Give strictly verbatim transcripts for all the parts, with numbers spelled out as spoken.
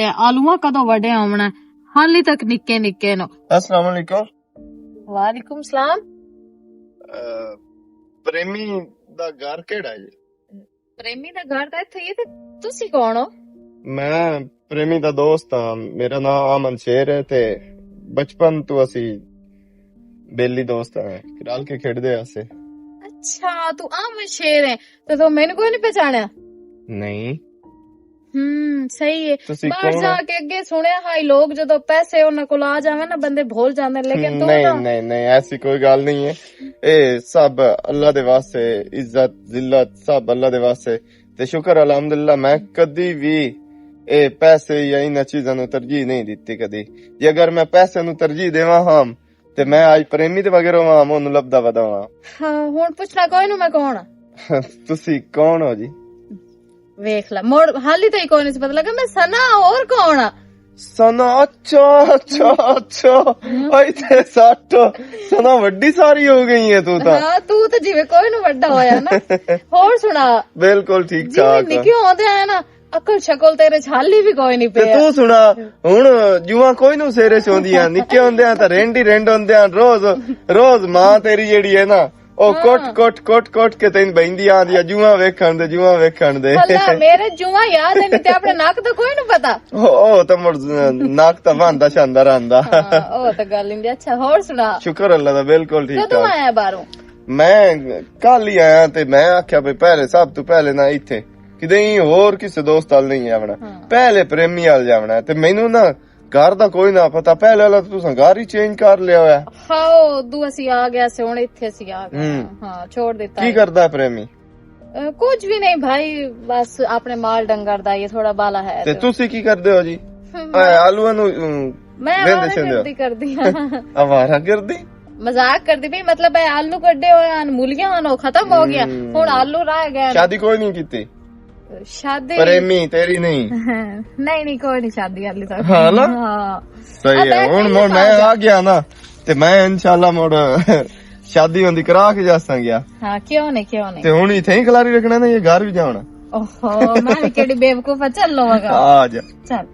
آلواں کدوں وڈے آونا؟ حالی تک نکے نکے نو۔ السلام علیکم۔ وعلیکم السلام۔ پریمی دا گھر کیڑا ہے جی؟ پریمی دا گھر تاں اتھے ہی ہے، تے تسی کون ہو؟ میں پریمی دا دوست ہاں، میرا نام امن شیر ہے، تے بچپن تو اسی بیلی دوست ہیں، رل کے کھیڈدے ہاسے۔ اچھا، تو امن شیر ہے، تے تو مینوں کوئی نہیں پہچانیا؟ نہیں۔ ہوں، صحیح ہے۔ تسی باہر کون جا ہو؟ کے اگے سنیا ہائی، لوگ جدوں پیسے انہاں کول آ جاون نا، بندے بھول جاندے نے، لیکن تو نہیں، نا نہیں، نہیں، ایسی کوئی گل نہیں ہے۔ اے سب اللہ دے واسطے، عزت، ذلت سب اللہ دے واسطے۔ تے شکر الحمدللہ، میں کدی بھی اے پیسے یا انہاں چیزاں نوں ترجیح نہیں دتی کدی۔ جے اگر میں پیسے نوں ترجیح دیواں ہاں، تے میں آج پریمی دے وغیرہ ہاں، میں اونوں لبدا ودا ہاں۔ ہاں، ہن پوچھنا کوئی نوں میں کون ہاں؟ تسی کون ہو جی؟ ویکھ لا، مڑ حالی تو ہی کوئی نہیں سی پتہ لگا، میں سنا، اور کون ہاں؟ سنا، اچھا، اچھا، اچھا۔ ہم۔ آئی تے سٹ، سنا وڈی ساری ہو گئی ہے تو تا۔ ہاں، تو تے جیویں کوئی نوں وڈا ہویا نا۔ ہور سنا۔ بالکل ٹھیک جی، ٹھاک۔ نکے ہوندے آئے نا، عقل شکل تیرے چ حالی بھی کوئی نہیں تے پیا۔ تو سنا، ہن جواں کوئی نوں سیرے چوندیاں، نکے ہوندے آ تا رینڈ ہی رینڈ ہوندے آ، روز، روز ماں تیری جیڑی ہے نا، او ہاں۔ کٹ، کٹ، کٹ، کٹ کے تین بہندی آندی آ، جواں ویکھن دے، جواں ویکھن دے۔ اللہ، میرے جواں یاد ہے، نہیں تے اپنے ناک دا کوئی نوں پتا۔ او، او تے مڑ ناک تا باندا شاندا رہندا۔ ہاں، او تے گل نہیں۔ اچھا، ہور سنا۔ شکر اللہ دا، بالکل ٹھیک کدوں ٹھاک۔ آیا باہروں؟ میں کل ہی آیا تے میں آکھیا بھئی پہلے، سب تو پہلے نہ ایتھے کدے ہی ہور کسے دوست حال نہیں آونا۔ ہاں۔ پہلے پریمی حال جاونا ہے۔ تے مینوں نہ گھر دا کوئی نہ پتا، پہلے والا تو تساں گھر ہی چینج کر لیا ہویا۔ ہاں، او دو اسی آ گیا سے، ہن ایتھے اسی آ گیا۔ ہوں۔ ہاں، چھوڑ دیتا کی ہے۔ کردا ہے پریمی؟ اے، کچھ بھی نہیں بھائی، بس اپنے مال ڈنگر دا یہ تھوڑا بالا ہے تے تو۔ تسی کی کردے ہو جی؟ ہم، اے، آلو نو، ام، میں ویندے آوارہ شیندے ہو؟ گردی کردی ہاں۔ آوارہ گردی؟ مذاق کردی بھی، مطلب اے آلو کڈے ہوئے ہن، مولیاں ہن، او ختم ہو گیا۔ ہم۔ ہن آلو رہ گئے۔ شادی کوئی نہیں کیتی؟ شادی پریمی تیری نہیں؟ نہیں، نہیں، کوئی نہیں شادی والی تک۔ ہاں نا؟ ہاں۔ صحیح ہے۔ ہن، ہن میں آ گیا نا، تے میں انشاءاللہ مڑ شادی ہوندی کرا کے جاساں گیا۔ ہاں، کیوں نہیں، کیوں نہیں؟ تے ہن ایتھے ہی کھلاری رکھنا نا، یہ گھر بھی جانا؟ اوہو، میں بھی کیڑی بیوقوف آ، چل لو اگا۔ آ جا۔ چل۔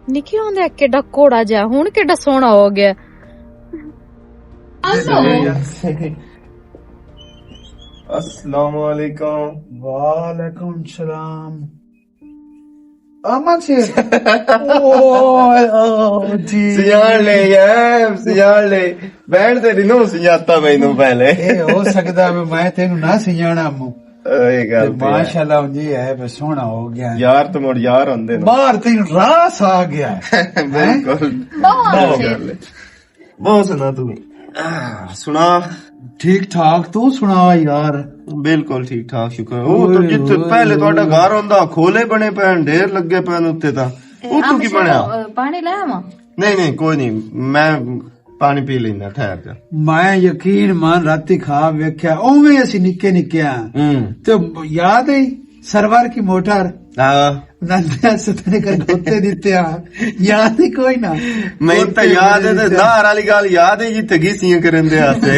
نکی ہوندے کیڈا کوڑا جا، ہن کیڈا سوہنا ہو گیا۔ السلام علیکم۔ وعلیکم السلام۔ امن سے۔ اوہ، اوہ، جی۔ سیاڑ لے یار، سیاڑ لے۔ بہن تیری نو سیاتا مینوں پہلے۔ اے ہو سکدا میں، میں تینوں نہ سیاڑا مو۔ اے گل تے تے ہے۔ ماشاءاللہ جی ہے، بس سوہنا ہو گیا۔ یار تے مڑ یار ہوندے نے۔ باہر تینوں راس آ گیا ہے۔ بالکل۔ بہت بہت اچھے۔ گل ہے۔ بہت سنا تو۔ آہ، سنا۔ ٹھیک ٹھاک، تو سنا یار۔ بالکل ٹھیک ٹھاک، شکر۔ او تو اوئے جتھے ہوئے پہلے تہاڈا ہوئے۔ گھر ہوندا، کھولے بنے پین، ڈھیر لگے پین اتھے تا۔ اے، اتھوں آپ کی بنیا؟ شو-، پانی لے آواں؟ نہیں، نہیں، کوئی نہیں، میں پانی پی لینا، ٹھہر جا۔ میں یقین مان راتی خواب ویکھیا، اوویں اسی نکے نکے آں۔ ہوں۔ تے یاد ہے سرور کی موٹر؟ ہاں۔ نندے ستنے کر گھوتے دیتے آ۔ یاد ہی کوئی نہ۔ میں گھوتے یاد ہے تے دتے آ۔ نار والی گل یاد ہے جی، تگی سیاں کرن دے آتے۔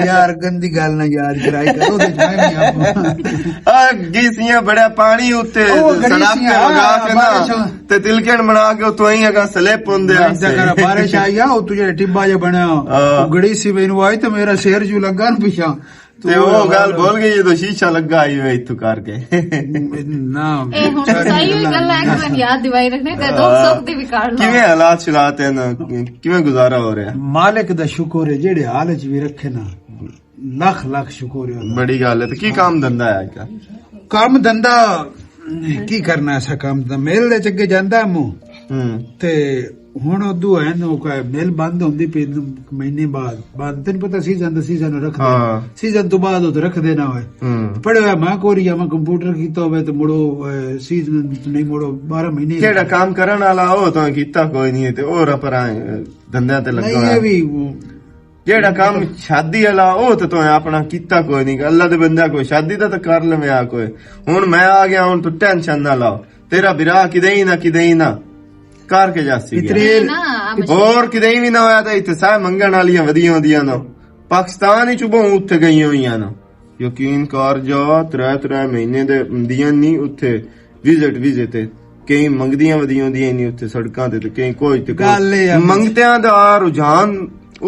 یار، گندی گل نہ یاد کرائی کرو، تے میں بھی آپ آ، گیسیاں بڑا پانی اتے او، سڑک تے لگا کے نا، تے تلکن بنا کے اتوں ہی اگا سلپ ہوندے آ۔ بارش آئی آ، اتوں جڑا ٹبا جا بنیا، ہاں۔ او گڑی سی مینوں آئی تے میرا سر جو لگا نا پیچھا۔ تے او گل بھول گئی، جدوں شیشہ لگا آئی ہوئے اتھوں کر کے۔ نہ، اے ہن ساری صحیح ہوئی گل ہے، ایک دن یاد دوائی رکھنے تے دکھ سکھ دی بھی کر لو۔ کیویں حالات شلات ہیں نا، کیویں گزارا ہو رہا ہے؟ مالک دا شکر ہے، جیڑے حال وچ بھی رکھے نا، لکھ لکھ شکر ہے اللہ۔ بڑی گل ہے۔ تے کی کام دھندا ہے اج کل؟ کام دھندا کی کرنا، ایسا کام تے میل دے چگے جاندا ہے مو۔ ہوں۔ تے ہن ادو ہے نا، او کہ مل بند ہوندی پئی مہینے بعد، بعد تینوں پتہ سیزن دا، سیزن رکھدے۔ ہاں۔ سیزن تو بعد او تے رکھدے نہ ہوئے۔ ہوں۔ پڑھے ہوئے میں کوری جاواں، کمپیوٹر کیتا ہوئے تے مڑو، اے، سیزن نہیں، مڑو بارہ مہینے۔ جیڑا کام کرن والا او تاں کیتا کوئی نہیں تے او رپراں دھندیاں تے لگا نہیں، ہویا۔ اے وی جیڑا کام شادی والا، او تے تو اپنا کیتا کوئی نہیں۔ اللہ دے بندہ کوئی شادی دا تے کر لوے آ کوئی۔ ہن میں آ گیا، ہن تو ٹینشن نہ لاؤ۔ تیرا برا کدے ہی نہ، کدے ہی نہ کر کے جاسی گیا۔ اتنے نہ، اور کدے ہی بھی نہ ہویا تے اتنے سارے منگن والیاں ودیاں ودیاں نہ۔ پاکستان ہی چبوں اتنے گئیاں ہوئیاں نہ۔ یقین کر جا، ترے ترے مہینے دے اندیاں نہیں اتھے وزٹ وزٹ تے۔ کئی منگدیاں ودیاں ہوندیاں نہیں اتھے سڑکاں تے، تے کئی کوئی تے کوئی۔ گل اے آ۔ منگتیاں دا رجحان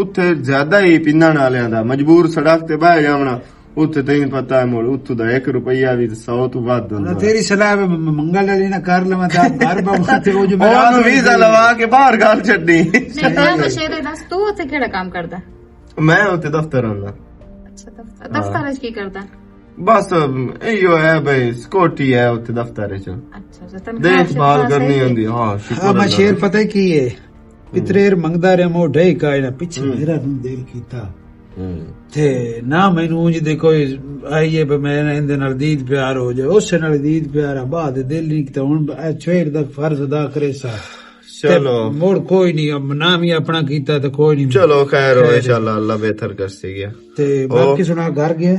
اتھے زیادہ ہی پنن والیاں دا، مجبور سڑک تے بہ جاونا۔ اتھے تینوں پتہ ہے مڑ، اتھوں دا ایک روپیہ بھی سو تو ودھ ہوندا۔ تیری صلاح ہے، م-، منگل والی نہ کر لواں تے آپ گھر بابا تے او جو میرا ویزا لوا کے باہر گھر چھڈی۔ نہیں، میں تو شیر دس، تو اتھے کیڑا کام کردا؟ میں اتھے دفتر آنا۔ اچھا، دفتر، دفتر وچ کی کردا؟ بس، ام، ایہو ہے بھائی، سکیورٹی ہے اتھے دفتر وچ۔ اچھا، اچھا، تنخواہ دیکھ بھال شنخواہ کرنی صحیح ہے؟ ہوندی، ہاں، شکر ہاں، میں اللہ شیر دا۔ پتہ ہے کی ہے؟ ہوں۔ پتریر منگدا رہیا، میں ڈھائی کائے نہ پچھے ہوں۔ میرا نوں دل کیتا۔ ہوں۔ تے نہ مینوں اونج دے کوئی آئی ہے، پر میں ایندے نال دید پیار ہو جائے، اس نال دید پیار آ، بعد دل نہیں کیتا۔ ہن اے شیر دا فرض ادا کرے سا۔ چلو۔ تے مڑ کوئی نہیں، اب نام ہی اپنا کیتا تے کوئی نہیں۔ چلو، خیر ہو، خیر۔ انشاءاللہ اللہ بہتر کر سی گیا۔ تے او۔ باقی سنا، گھر گیا؟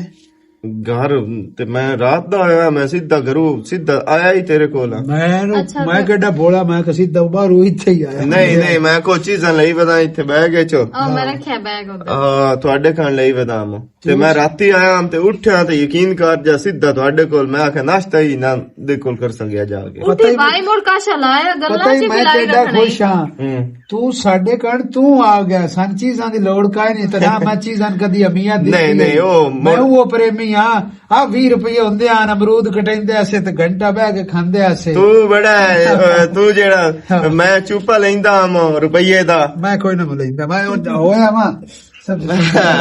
گھر تے میں رات دا آیا، میں سیدھا گھروں سیدھا آیا ہی تیرے کول آ۔ میں نو، اچھا، میں پھر کڈا بولا، میں کہ سیدھا باہروں اتھے ہی آیا۔ نہیں، نہیں، میں کوئی چیزاں لئی ودا، اتھے بہ گئے چو۔ او، میں رکھیا بیگ ادھر۔ ہاں، تواڈے کھان لئی ودا مو۔ تے میں راتی آیا ہم تے اٹھیا تے یقین کر جا سیدھا تواڈے کول، میں آکھیا ناشتہ ہی نہ دے کول کر سکیا جا کے۔ اتھے پتہ ہی بھائی مڑ کاشا لایا، گلاں پتہ ہی چ میں ملائی کیڈا رکھنا خوش ہی۔ ہاں۔ ہوں۔ تو ساڈے کن تو آ گیا، سن چیزاں دی لوڑ کائے نہیں، تے نہ میں چیزاں کدی اہمیت دتی نہیں، ہے۔ نہیں، او میں مڑ وہ پریمی ہاں، آ ویہہ روپے ہوندے آن، امرود کٹیندے اسے تے گھنٹہ بہ کے کھاندے اسے۔ تو بڑا ہے، اے، تو جیڑا ہاں۔ میں چوپا لیندا ہاں روپیے دا۔ میں کوئی نہ لیندا، میں ہن ہویا واں۔ سب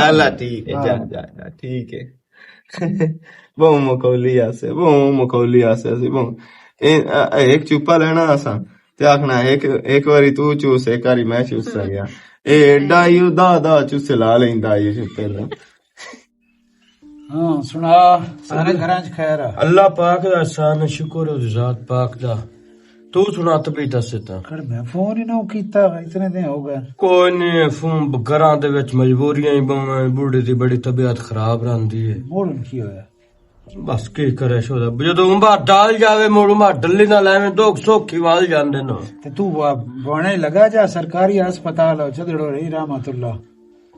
اللہ ٹھیک ہے، جا، ہاں۔ جا، جا، ٹھیک ہے۔ بہوں مکولی آسے، بہوں مکولی آسے، اسی بہوں۔ اے، آ، ایک چوپا لینا آسا، تے آکھنا، ایک، ایک واری تو چوس، ایک واری میں چوس سا گیا۔ اے ایڈا ہی او دا، دا چوس لا لیندا ہی پہلے۔ ہاں، سنا، سارے گھراں چ خیر آ؟ اللہ پاک دا احسان، شکر ہے ذات پاک دا۔ تو سنا، طبیعت سے تا؟ کر میں فون ہی نہ کیتا، اتنے دن ہو گئے۔ کوئی نہیں، فون گھراں دے وچ مجبوریاں ہی بہوں ہیں، بوڑھے دی بڑی طبیعت خراب رہندی ہے۔ بوڑھے کی ہویا؟ بس کی کرے شو دا، جدوں عمر ڈال جاوے، مڑ عمر ڈلی نہ لیویں، دکھ سوکھی وال جاندے نو۔ تے تو وا-، بنے لگا جا سرکاری ہسپتال ہو، چدڑو رہی رحمت اللہ۔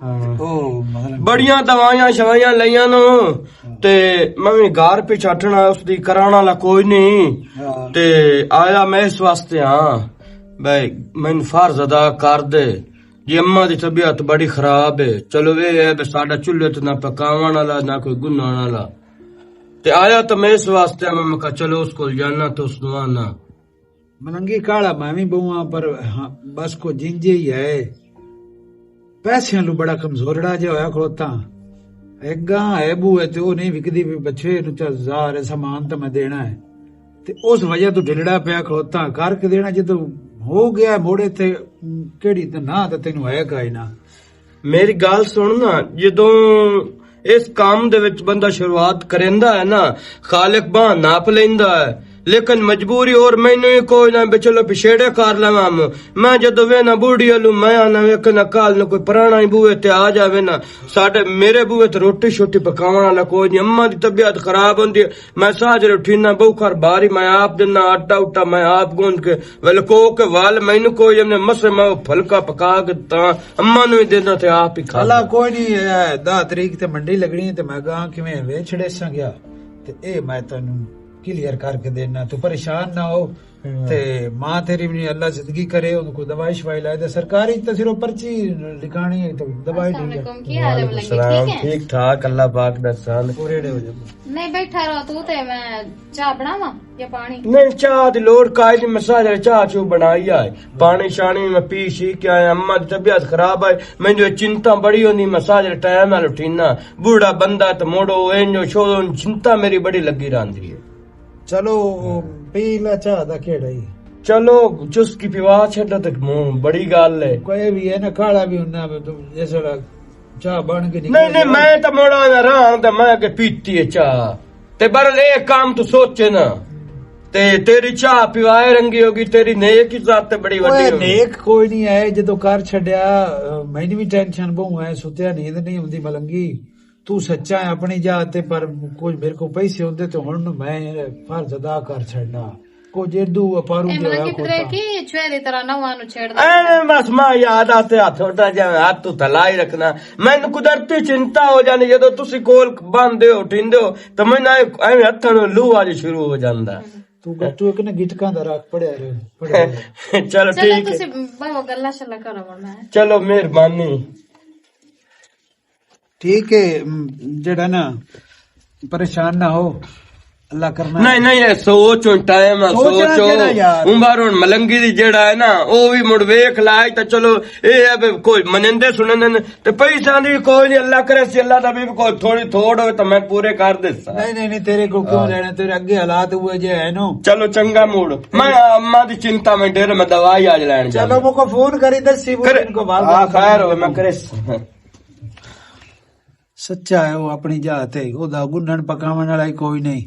ہاں۔ او، مطلب بڑیاں دوائیاں شوائیاں لئیاں نو، ہاں۔ تے میں وی گھر پچھٹنا، اس دی کرانا لا کوئی نہیں۔ ہاں۔ تے آیا میں اس واسطے ہاں، بھائی، میں فرض ادا کر دے۔ جی اماں دی طبیعت بڑی خراب ہے، چلو اے ہے بس ساڈا چولہے تے نہ پکاون والا، نہ کوئی گنن والا۔ تے آیا تے میں اس واسطے میں، میں کہا چلو اس کول جانا تے اس نوں آنا۔ ملنگی کالا میں وی بہواں، پر ہاں، بس کو جنجے ہی ہے۔ پیسے لو بڑا کمزورڑا جہا ہویا کھلوتا۔ ایک گاں ہے بو ہے تے او نہیں وکدی، بھی بچے نو چا زار ہے، سامان تے میں دینا ہے۔ تے اس وجہ تو ڈلڑا پیا کھلوتا، کر کے دینا جے تو ہو گیا موڑے تے، کیڑی تے نہ تے تینوں ہے کائے نہ۔ میری گل سن نا، جدوں اس کام دے وچ بندہ شروعات کریندا ہے نا، خالق باں ناپ لیندا ہے، لیکن مجبوری اور مینوں ہی کوئی نہ، بھی چلو پچھیڑے کر لواں۔ میں جدوں وینا بوڑھی والوں، میں آنا ویکھنا کل نوں کوئی پرانا ہی بوئے تے آ جاوے نا۔ ساڈے، میرے بوئے تے روٹی شوٹی پکاون والا کوئی نہیں، اماں دی طبیعت خراب ہوندی ہے۔ میں ساجرے اٹھینا، بہو کر باری میں آپ دینا، آٹا اٹا میں آپ گوند کے، ولکو کے وال مینوں کوئی نے مسے میں او پھلکا پکا کے تاں اماں نوں ہی دینا تے آپ ہی کھا اللہ لینا۔ کوئی نہیں، اے، دہ تاریخ تے منڈی لگنی تے میں گاں کیویں ویچ چھڑے ساں گیا۔ تے اے میں تینوں کلیئر کر کے دینا، تو پریشان نہ ہو۔ ہاں۔ تے ماں تیری بھی اللہ زندگی کرے، ان کو دوائی شوائی لائے دے، سرکاری تے صرف پرچی لکھانی ہے تو دوائی السلام ٹھیک ہے۔ علیکم، کی حال ہے وعلیکم ملنگی؟ السلام، ٹھیک ہے؟ ٹھیک ٹھاک، اللہ پاک دا احسان۔ پورے ہو جاؤ۔ نہیں، بیٹھا رہو تو تے میں چاہ بناواں یا پانی؟ نہیں، چاہ دی لوڑ کائی نہیں، میں سارے چاہ چو بنائی آئے۔ پانی شانی میں پی شی کے آیا، اماں دی طبیعت خراب ہے، میں جو چنتا بڑی ہوندی، میں سارے ٹائم نال اٹھینا۔ بوڑھا بندہ تے موڑو، اے جو شو، چنتا میری بڑی لگی رہندی ہے۔ چلو، پی لا چاہ دا کیڑا ہی۔ چلو، چسکی پیوا چھڈا تے موں بڑی گل ہے۔ کوئی بھی ہے نا، کالا بھی ہونا، جس ویلے چاہ بن کے نکل نہیں، نہیں، جائے۔ میں تے موڑا نہ رہاں تے میں اگے پیتی ہے چاہ۔ تے بہرحال اے کام تو سوچے نا۔ تے تیری چاہ پیوائے رنگی ہوگی، تیری نیک ہی ذات تے بڑی اوئے وڈی ہوگی۔ نیک کوئی نہیں ہے، جدوں کر چھڈیا، میں بھی ٹینشن بہوں ہے، ستیا نیند نہیں ہوندی ملنگی۔ تو سچا ہے اپنی جا تے، پر کچھ میرے کو پیسے ہوندے تے ہن میں فرض ادا کر چھڈنا۔ کچھ اردو اپاروں اے دے ملنگی ہویا پترے کھوتا۔ کی چھوے دی طرح نہ وانو چھیڑ دے۔ ایویں بس ماں یاد آتے ہاتھ چھوٹا جہاں ہاتھ تو تھلا ہی رکھنا۔ مینوں قدرتی چنتا ہو جانی جدوں تسی کول باندھے ہو، ٹھیندے ہو، تے مینوں ایویں ہتھاں نوں لو آج شروع ہو جاندا۔ تو گتو ایک نے گٹکاں دا راگ پڑھیا رہے، پڑھیا رہے۔ چلو چلو ٹھیک ہے۔ تسی بہو گلا شلا کرو ورنہ ہے۔ چلو مہربانی۔ ٹھیک ہے، م، جڑا نا، پریشان نہ ہو، اللہ کرنا۔ نہیں، نہیں، یہ سوچ ہن ٹائم ہے، سوچ سوچ ہو۔ جڑا یار۔ عمر ہن ملنگی دی جڑا ہے نا، او وی مڑ ویکھ لائے تے چلو، اے ہے بھی کوئی منندے سنندے نے، تے پیسہ دی کوئی نہیں، اللہ کرے سی، اللہ دا بھی کوئی تھوڑی تھوڑ ہوئے تے میں پورے کر دیسا۔ نہیں، نہیں، نہیں، تیرے کو کیوں ہاں۔ لینا، تیرے اگے حالات ہوئے جے ہے نو۔ چلو چنگا موڑ، میں اماں دی چنتا میں ڈیر میں دوائی آج لین چلو، جانا۔ وہ کو فون کری دسی، وہ کرے، ان کو بات ہاں، خیر ہوئے، میں کرے۔ سچا ہے وہ اپنی جات ہے، او دا گنڈن پکاون والا ہی کوئی نہیں۔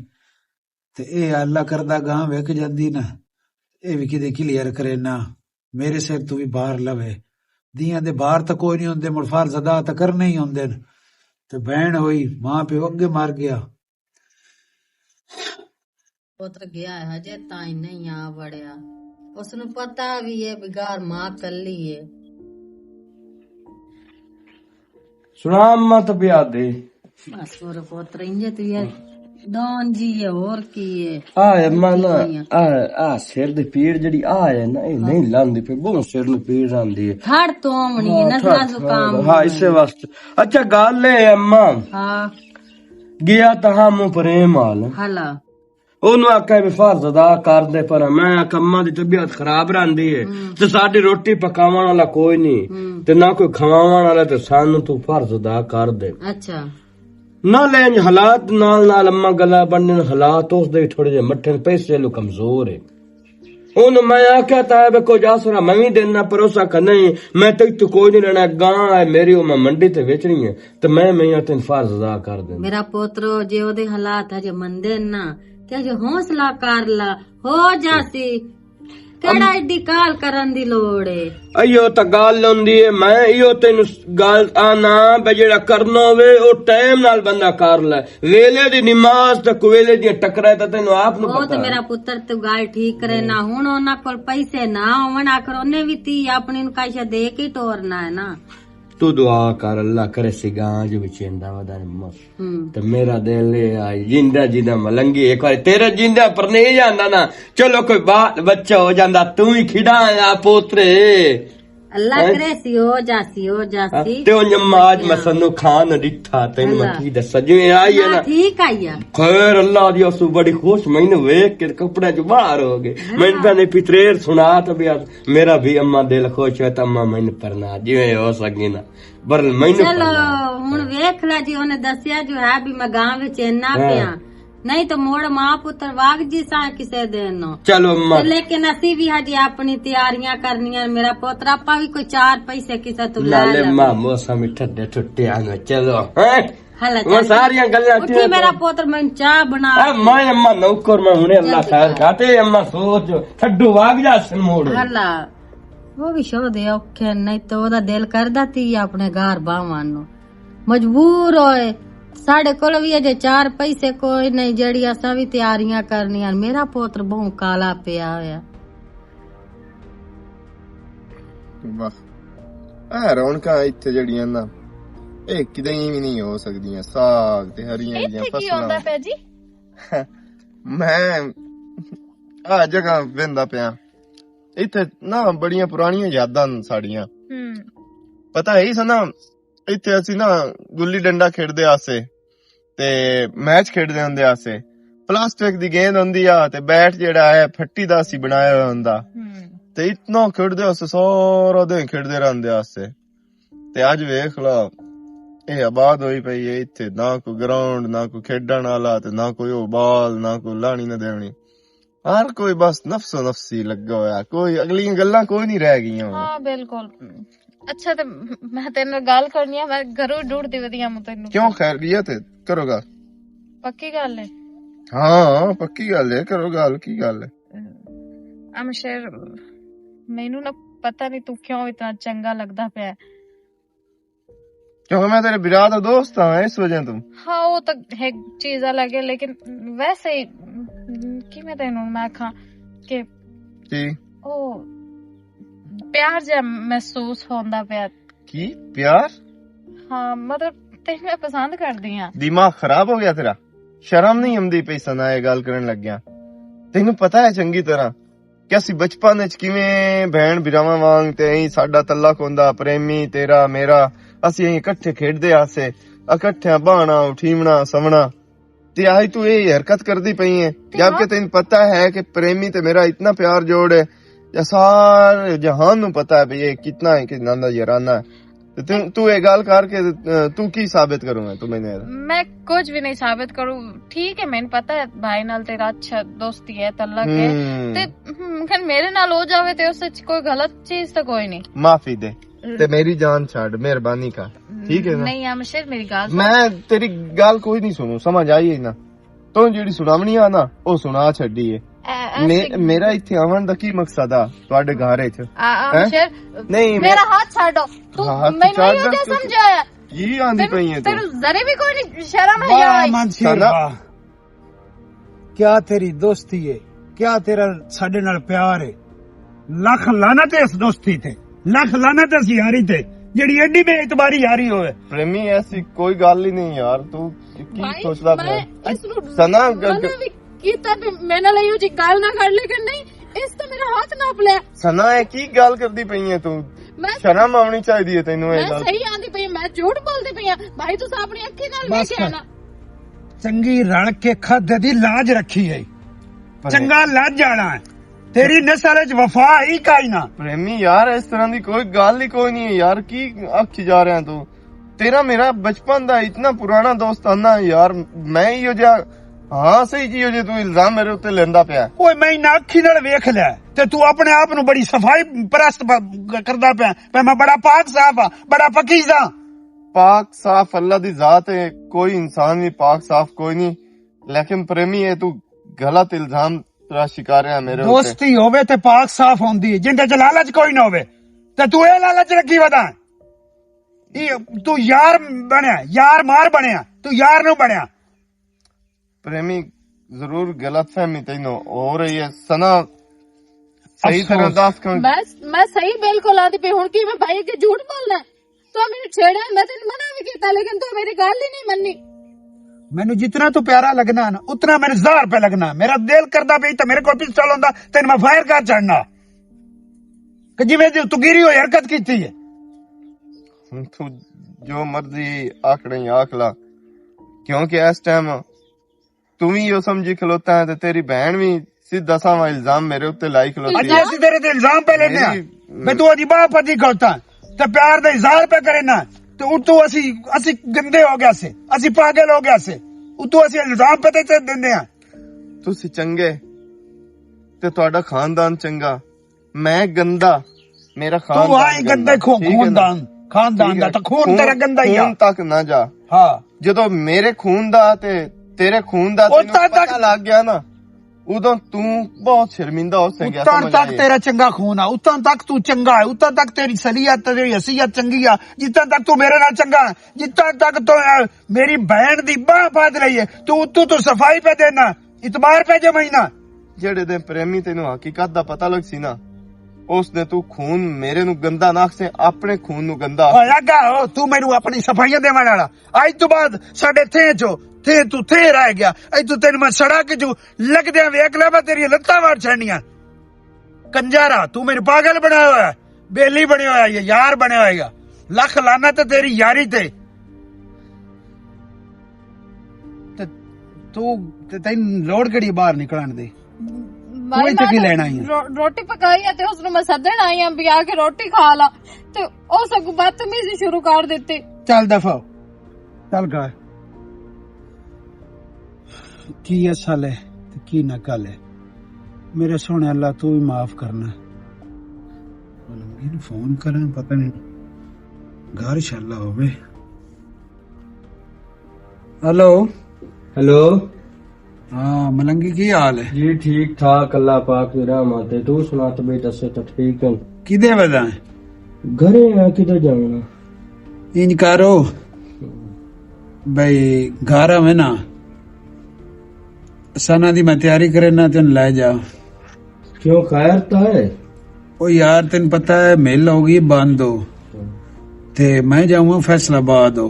تے اے اللہ کردا گاں وک جاندی نا، اے وی کدے کلیئر کرے نا، میرے سر تو بھی بار لوے۔ دیاں دے بار تاں کوئی نہیں ہوندے، مڑ فرض ادا تاں کرنے ہی ہوندے نے۔ تے بہن ہوئی، ماں پیو اگے مر گیا۔ پتر گیا ہے، ہجے تائیں نہیں آ وڑیا۔ اس نوں پتہ وی ہے بغیر ماں کلی ہے۔ سنا اماں طبیعت دے۔ بس اور پتر انجے تو یہ دون جی ہے، اور کی ہے؟ آ اماں نا، آ، آ سر دی پیڑ جڑی آ ہے نا، اے نہیں لاندی پئی، بہت سر نوں پیڑ آندی ہے۔ تھڑ تو آمنی ہے، ہاں، نزلہ تھڑ، زکام تھڑ، ہاں، ہونا اسے ہے۔ واسطے۔ اچھا، گل اے اماں۔ ہاں۔ گیا تاں ہم پریم آل۔ ہلا۔ اونوں آکھیا بھی فرض ادا کر دے، پر میں آکھیا، اماں دی طبیعت خراب رہندی ہے، ہوں۔ تے ساڈی روٹی پکاون والا کوئی نہیں، ہوں۔ تے نہ کوئی کھواون والا، تے سانوں تو فرض ادا کر دے۔ اچھا۔ نہ لین حالات نال نال اماں گلا بننے، حالات اس دے تھوڑے جے مٹھے نے، پیسے لو کمزور ہے۔ اونوں میں آکھیا، "تاں اے ویکھو جاسرا، میں وی دینا، پر اس آکھیا، 'نہیں، میں تے تو کوئی نہیں لینا، گاں ہے میری، او میں منڈی تے ویچنی ہے، تے میں، میں تین فرض ادا کر دینا.'" میرا پوترو، جے او دے حالات ہجے مندے نا، تے ہجے حوصلہ کر لا، ہو جاسی۔ کیڑا ایڈی کال کرن دی لوڑ ہے؟ ایو تاں گل ہوندی ہے، میں ایو تینوں گل آنا، بے جیڑا کرنا ہوے، او ٹائم نال بندہ کر لے۔ ویلے دی نماز تے کویلے دی ٹکرا ہے، تے تینوں آپ نوں او پتہ تے ہے۔ میرا پتر تو گل ٹھیک کرے نا، ہن انہاں کول پیسے نہ ہون، آخر انہیں وی تی اپنی نوں کاشا دے کے ٹورنا ہے نا۔ تو دعا کر، اللہ کرے سی گاں جو وچیندا ودا نمت۔ ہوں۔ تے میرا دل اے آ، جیندا جیندا ملنگی، ایک واری تیرے جیندا پر نہیں جاندا نا، چلو کوئی بال بچہ ہو جاندا، تو ہی کھڑا آیا پوترے۔ اللہ ہیں؟ کرے سی ہو جاسی، ہو جاسی۔ ہاں، تے او نماز ہاں۔ مسنو کھان ڈٹھا، تینوں میں اللہ۔ کی دسا، جویں آئی ہے نا، نا۔ ٹھیک آئی ہے۔ خیر اللہ دی، اسو بڑی خوش، میں نے ویکھ کے کپڑے چ باہر ہو گئے۔ ہاں۔ میں نے پتریر سنا تو بھی آ، میرا بھی اماں دل خوش ہے تو اماں میں نے پرنا، جویں ہو سکی نا۔ برل میں نے چلو، پرنا۔ ہن ویکھ لا جی، انہیں دسیا جو ہے بھی میں گاں وچ اینا ہاں۔ پیا۔ نہیں تو موڑ ماں پتر واگ جی سا کسے دن نو۔ چلو اماں۔ تے لیکن اسی بھی ہجے اپنی تیاریاں کرنیاں۔ میرا پتر، آپاں بھی کوئی چار پیسے کسے تو لے نالے لے۔ ماں موسم ٹھڈے ٹھٹے آنگے۔ چلو، ہیں؟ ہلا وہ چل۔ ساریاں گلاں اٹھی ٹھیک میرا ہے۔ پتر، میں چاہ بنا۔ اے میں اماں نوکر، میں ہنے اللہ جلدی خیر کر۔ کھاتے اماں سوچ، ٹھڈو واگ جا سن موڑ۔ ہلا۔ وہ بھی شو دے اوکھے، نہیں تو او دا دل کردا تی اپنے گھر باوان نو۔ مجبور ہوئے۔ ساڈے کول وی اجے چار پیسے کوئی نہیں، جیڑی اساں وی تیاریاں کرنیاں۔ میرا پوتر بہوں کالا پیا ہویا۔ واہ، اے رونقاں ایتھے جیڑیاں نا، اے کدے وی نہیں ہو سکدیاں۔ ساگ تے ہریاں جیاں ایتھے کی فصلاں۔ ہوندا پیا جی؟ میں آ جگہ ویندا پیا۔ ایتھے نا بڑیاں پرانیاں یاداں نے ساڈیاں۔ ہوں۔ پتہ ہے سنا، ایتھے اسی نا گلی ڈنڈا کھیڈدے آسے تے میچ کھیڈدے ہوندے آسے۔ پلاسٹک دی گیند ہوندی آ تے بیٹ جیڑا ہے پھٹی دا اسی بنایا ہویا ہوندا۔ ہوں۔ تے اتنا کھیڈدے آسے، سارا دن کھیڈدے رہندے آسے۔ تے اج ویکھ لا، اے آباد ہوئی پئی ہے، ایتھے نہ کوئی گراؤنڈ، نہ کوئی کھیڈن والا، تے نہ کوئی او بال، نہ کوئی لانی نہ دیونی۔ ہر کوئی بس نفس و نفسی لگا ہویا، کوئی اگلیاں گلاں کوئی نہیں رہ گئیاں ہن۔ ہاں، بالکل۔ اچھا، تے میں تیرے نال گل کرنی ہے، میں گھروں ڈوڑ دی ودی آں تینوں۔ کیوں، خیریت ہے؟ کرو گل۔ پکی گل ہے؟ ہاں، پکی گل ہے، کرو گل، کی گل ہے؟ امشیر، مینوں نہ پتہ نہیں تو کیوں اتنا چنگا لگدا پیا ہے۔ کیونکہ میں تیرے برا دا دوست ہاں، اس وجہ تو۔ ہاں، وہ تو ایک چیز الگ ہے، لیکن ویسے ہی، کی میں تینوں میں آکھاں، کہ کی؟ او پیار جا محسوس ہوندا پیا۔ کی؟ پیار؟ ہاں، مطلب، تینوں میں پسند کردی ہاں۔ دماغ خراب ہو گیا تیرا؟ شرم نہیں آمدی پئی سنا یہ گل کرن لگیا؟ تینوں پتہ ہے چنگی طرح کہ اسی بچپن وچ کیویں بہن بھراواں وانگ تے ایں ساڈا تعلق ہوندا، پریمی تیرا میرا، اسی ایں اکٹھے کھیڈدے آسے، اکٹھے بہنا، اٹھیونا، سونا۔ تے آج تو یہ حرکت کردی پئی ہے، تے جبکہ ہاں۔ تینوں پتہ ہے کہ پریمی تے میرا اتنا پیار جوڑ ہے، یا سارے جہان نوں پتہ ہے بھی یہ کتنا ہے، کتنا دا یارانہ ہے۔ تے تو، تو یہ گل کر کے، اہ، تو کی ثابت کروں میں، تو میں نے میں کچھ بھی نہیں ثابت کروں۔ ٹھیک ہے، میں نے پتہ ہے بھائی نال تیرا اچھا دوستی ہے، تعلق ہے۔ ہم۔ تے، ہم، خیر میرے نال ہو جاوے تے اس وچ کوئی غلط چیز تو کوئی نہیں۔ معافی دے۔ تے میری جان چھڈ، مہربانی کر۔ ٹھیک ہے نا؟ نہیں، امشیر، میری گل سن۔ میں تیری گل کوئی نہیں سنوں، سمجھ آئی ہے نا؟ تو جیڑی سناونی آ نا، او سنا چھڈی ہے۔ اے، اے، مے-، سنگ- میرا اتھے آون دا کی مقصد آ تہاڈے گھر وچ؟ آ، آ، ہیں؟ امشیر، نہیں، میرا میں ہاتھ چھڈو۔ تو ہاں، ہاتھ مینوں چھڈ نہیں دے۔ سمجھایا۔ یہ آندی تینوں، پئی ہے تو۔ تینوں ذرے بھی کوئی نہیں، شرم ہے واہ، یار۔ منصور سنا۔ واہ۔ کیا تیری دوستی ہے؟ کیا تیرا ساڈے نال پیار ہے؟ لکھ لعنت ہے اس دوستی تے، لکھ لعنت ہے اس یاری تے، جڑی ایڈی بے اعتباری یاری ہوئے۔ پریمی، ایسی کوئی گل ہی نہیں یار، تو کی بھائی، سوچدا میں پیا؟ اس نوں سنا، منع بھی کیتا تے میں نال ایہو جی گل نہ کر، لیکن نہیں، اس تے میرا ہاتھ نہ پلیا۔ سنا، یہ کی گل کردی پئی ہے تو؟ میں شرم آونی چاہیے تینوں یہ میں گل۔ صحیح آندی پئی ہاں، میں جھوٹ بولدی پئی ہاں۔ بھائی، تساں اپنی اکھیں نال بس ویکھیا کر۔ نا۔ چنگی رل کے کھد دی لاج رکھی ہے۔ پر چنگا لج جانا ہے۔ تیری نسل وچ وفا ہی کائی نہ۔ پریمی یار، اس طرح دی کوئی گل ہی کوئی نہیں ہے یار، کی آکھی جا رہا تو؟ تیرا میرا بچپن دا اتنا پرانا دوستانہ ہے یار، میں ہی ہو جا، ہاں صحیح جی ہو جے تو الزام میرے اوتے لیندا پیا۔ اوئے، میں انہاں اکھی نال ویکھ لیا تے تو اپنے آپ نو بڑی صفائی پرست ب-، کردا پیا، پہ میں بڑا پاک صاف ہاں، بڑا پکیزہ ہاں۔ پاک صاف اللہ دی ذات ہے، کوئی انسان بھی پاک صاف کوئی نہیں۔ لیکن پریمی، یہ تو غلط الزام ترا شکار ہے میرے اوتے۔ دوستی ہووے تے پاک صاف ہوندی ہے، جندے چ لالچ کوئی نہ ہووے۔ تے تو اے لالچ رکھی ودا۔ یہ تو یار بنیا، یار مار بنیا، تو یار نو بنیا۔ پریمی، ضرور غلط فہمی تینوں ہو رہی ہے۔ سنا، صحیح طرح افسوس۔ دس کن۔ میں، میں صحیح بالکل آندی پئی۔ ہن کی میں بھائی اگے جھوٹ بولنا ہے؟ تو مینوں چھیڑیا، میں تینوں منع بھی کیتا، لیکن تو میری گل ہی نہیں مننی۔ مینوں جتنا تو پیارا لگنا نا، اتنا مینوں زہر پہ لگنا۔ میرا دل کردا پیا تے میرے کول پسٹل ہوندا، تینوں میں فائر کر چھڑنا۔ کہ جویں دی تو گیری ہوئی حرکت کیتی ہے۔ ہن تو جو مرضی آکھ رہی آکھ لا، کیونکہ اس ٹائم تو وی یو سمجھی کھلوتا ہے تے تیری بہن وی سیدھا ساواں الزام میرے اوتے لائی کھلوتی اجے ہے۔ اسی تیرے تے الزام پہ لینے ہاں۔ میری میں تو اودی باہ پتی کھلوتا تے پیار دا اظہار پہ کرے نا، تے اتو اسی، اسی گندے ہو گیا سے، اسی پاگل ہو گیا سے، اتو اسی الزام پہ تے تے دینے ہاں۔ تسی چنگے تے تہاڈا خاندان چنگا، میں گندا، میرا تو خاندان آئی گندا، گندے خو-، ٹھیک ہے نا؟ خاندان، خاندان ٹھیک دا ہے۔ تو خون خون، تیرا گندا ہی آ۔ خون تک نہ جا۔ ہاں۔ جدوں میرے خون دا تے تیرے خون دا اتنا تینوں پتہ تک لگ گیا نا، ادوں تو بہت شرمندہ ہو سکیا، اتنا سمجھ تک آئی؟ تیرا چنگا خون آ، اتنا تک تو چنگا ہے، اتنا تک تیری صلیت، تیری حیثیت چنگی آ، جتنا تک تو میرے نال چنگا ہے، جتنا تک تو، اے، میری بہن دی باہ پھد رہی ہے، تو اتو تو صفائی پہ دینا۔ اعتبار پہ جمائنا۔ جڑے دن پریمی تینوں حقیقت دا پتہ لگ سی نا، اس نے تو خون میرے نو گندا نہ آکھسیں، اپنے خون نو گندا آکھ۔ اوئے لگا ہو، تو مینوں اپنی صفائیاں دیوان والا۔ اج تو بعد ساڈے تھے چو، تھے تو تھے رہ گیا۔ اج تو تینوں میں سڑا کے جو لگ دیا ویکھ لے، میں تیری لتاں مار چھڑنیاں۔ کنجارا، تو میرے پاگل بنایا ہوا ہے، بیلی بنیا ہوا ہے، یہ یار بنیا ہوئے گا۔ لکھ لعنت ہے تیری یاری تے۔ تے تو، تے تین لوڑ کڑی باہر نکلن دے؟ بھائی، تو اتھے کی میں لینا آئی ہے؟ رو-، روٹی پکائی ہے تے اس نوں میں سدن آئی ہاں بھی آ کے روٹی کھا لا۔ تے او سگوں بدتمیزی شروع کر دتی۔ چل دفع ہو۔ چل گا۔ کی اصل ہے تے کی نقل ہے؟ میرے سونے اللہ، تو بھی معاف کرنا۔ ملنگی نوں فون کراں، پتہ نہیں گھر شالا ہووے۔ ہیلو۔ ہیلو۔ ہاں، ملنگی کی حال ہے؟ جی، ٹھیک ٹھاک، اللہ پاک دی رحمت ہے۔ تو سنا، طبیعت صحت ٹھیک ہے؟ کدے ودا ہے؟ گھرے آ، کدے جاونا؟ انج کرو، بھائی، گھر آوے نا، سنا دی میں تیاری کرے نا، تین لے جا۔ کیوں، خیر تو ہے؟ او یار، تین پتہ ہے، مل ہو گئی بند ہو۔ تے میں جاؤں فیصل آباد ہو،